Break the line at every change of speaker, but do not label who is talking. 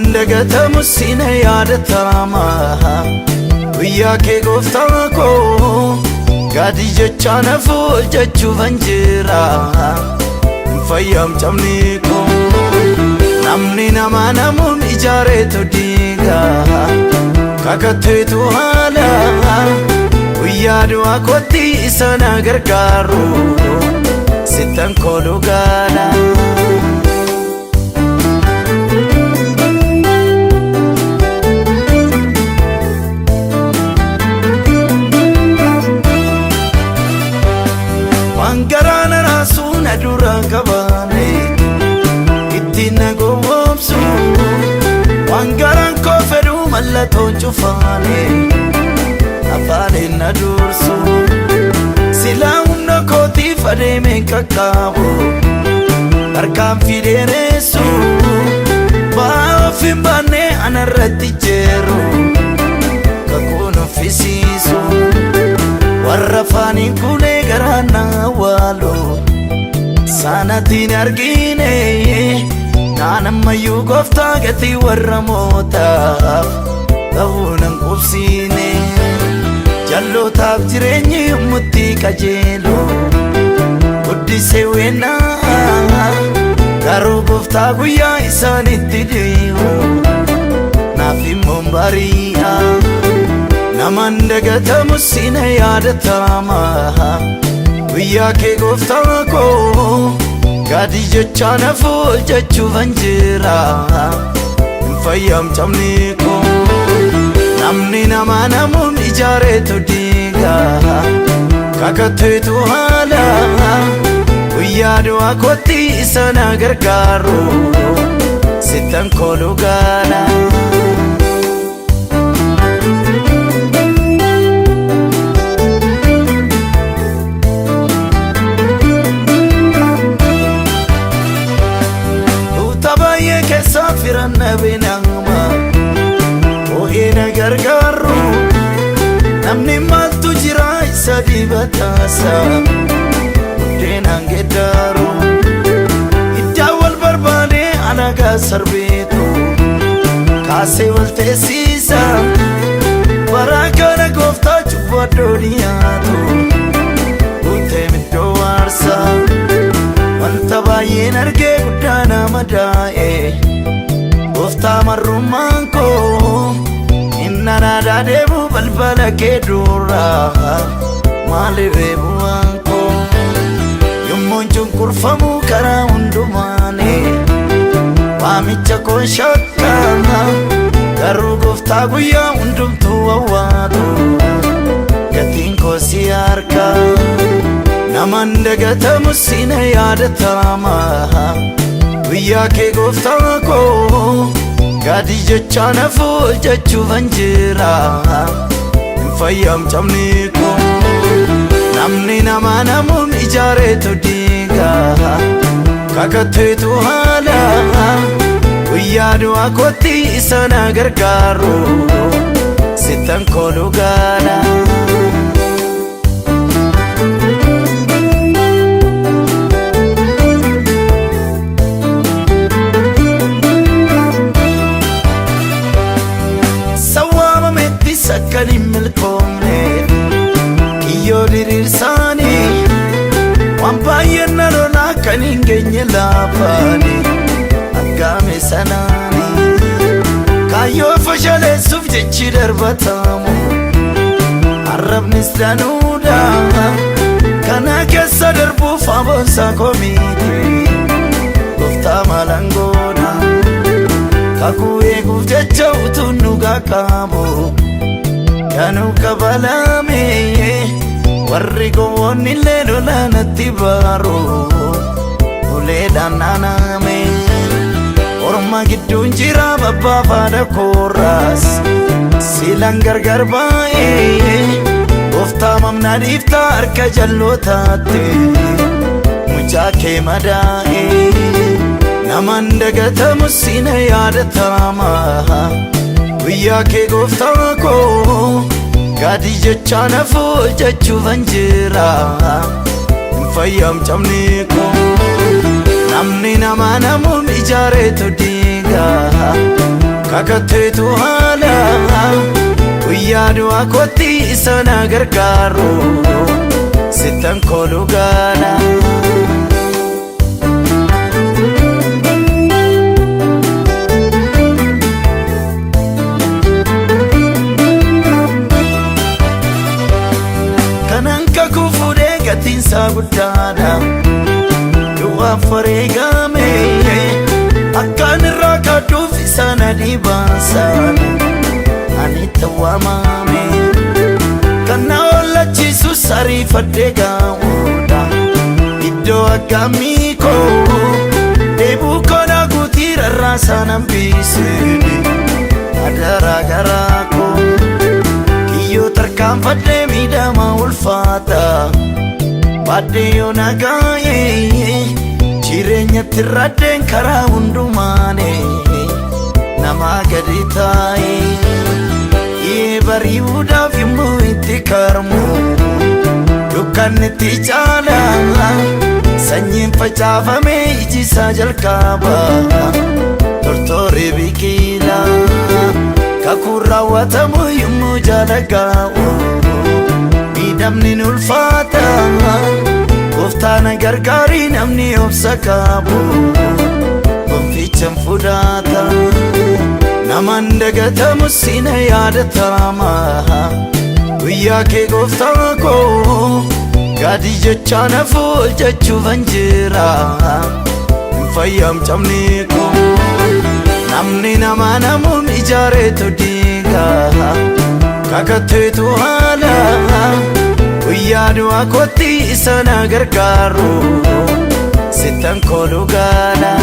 Naman dagatamu sina yaadatama. Guyyaa kee gooftaa koo gadi jecha nafu jechuufan jira. Hin fayyaam cabni koo. Namni nama namuun ijaareetu diiga. Kakatteetu haala. Guyyaa du'aa kootti isa na gargaaru. Sittan kooluu gaala. Waan garaa na raasuu na dura qabaane ittiin na gowwoomsu. Waan garaan koo fedhu mallattoon cufaane afaaniin na dursu. Silaa humna kootiif adeemeen qaqqaabu tarkaanfii dheeressu. Ba'aa of hin baanne anarratti jeeru kakuun uffisiisu. Warra afaaniin kulee garaa na awwaalu saanatiin argine. Naan ammayyuu gooftaa gatii warra mootaaf ta'uu nan qubsiine. Jallootaaf jireenyi yommutti qajeelu guddisee weennaa. Garuu gooftaa guyyaa isaanitti dhi'u naaf immoo bari'a. Naman dagatamu sina yaadatama. Guyyaa kee gooftaa koo gadi jecha nafu jechuufan jira. Hin fayyaam cabni koo. Namni nama namuun ijaareetu diiga. Kakatteetu haala. Guyyaa du'aa kootti isa na gargaaru. Sittan kooluu gaala. Tuuta baay'ee keessaa firan dhabe nama ho'ee na gargaaru. Namni maaltu jira isa dibataasa buddeenaan geeddaaru. Iddaa wal barbaade alagaa sarbeetu kaasee wal teessisa. Bara kana gooftaa cubbuu addoo dhiyaatu guutee iddoo aarsaa. Wanta baay'een argee guddaa nama daa'e gooftaa marrummaan koo inna naadaa deemu balbala kee dura maaliif bu'aan koo. Yommuun cunqurfamu karaa hundumaani waamicha koon shakkama. Garuu gooftaa guyyaa hundumtuu wawwaatu gatiin koo si harka. Naman dagatamu sina yaadatama. Guyyaa kee gooftaa koo gadi jecha nafu jechuufan jira. Hin fayyaam cabni koo. Namni nama namuun ijaareetu diiga. Kakatteetu haala. Guyyaa du'aa kootti isa na gargaaru. Sittan kooluu gaala. Sawwaamamettis akkan hin milkoomne kiyyoo diriirsaanii. Waan baay'een na lolaa kan hin geenye laafaani aggaame sanaani. Kaayyoo fashaleessuuf jechi darbatamu arrabnis danuudha. Kana keessa darbuuf aboonsaa komiiti gooftaa maalangoodha. Kakuu eeguuf jecha utuun dhugaa qabu kanuu kabalame. Warri gowwoonni illee lolaanatti baaru uleedhaan naaname. Orma gidduun jira babbaafaadha kooraas silaan gargar baa'ee. Gooftaa mamnaa dhiiftaa harka jallootaatti mucaa kee madaa'e. Naman dagatamu sina yaadatama. Guyyaa kee gooftaa koo gadi jecha nafu jechuufan jira. Hin fayyaam cabni koo. Namni nama namuun ijaareetu diiga. Kakatteetu haala guyyaa du'aa kootti isa na gargaaru sittan kooluu gaala. Kanan kakuu fuudhee gatiinsaa guddaadha. Du'aaf wareegame akkaan irraa kaadduuf isaan adii baasan ani tawwaamame. Kan na ollachiisus ariifadhee gaa'uudha. Iddoo akkamii koo deebuu koo na guutii rarraasaa nan biisee adaraa garaa koo. Kiyyoo tarkaanfadhee miidhama ulfaata baadhee yoo nagaa'ee jireenyatti raddeen karaa hundumaane nama gadi taa'ee bari'uudhaaf yommuu itti karmu dukkanni itti caala sanyiin facaafame iji isaa jalqaba tortoree biqila. Kakuun raawwatamu yommuu jaalagaa'u miidhamni ni ulfaata gooftaan gargaarii namni obsa qabu gonfichaan fudhata. Namaan dagatamu sina yaadatama guyyaa kee gooftaa koo gaadii jechaa nafu ol jechuufan jira hin fayyamcamne koo. Namni nama namuun ijaareetu diiga kakatteetu haala guyyaa du'aa kootti isa na gargaaru sittan kooluu gaala.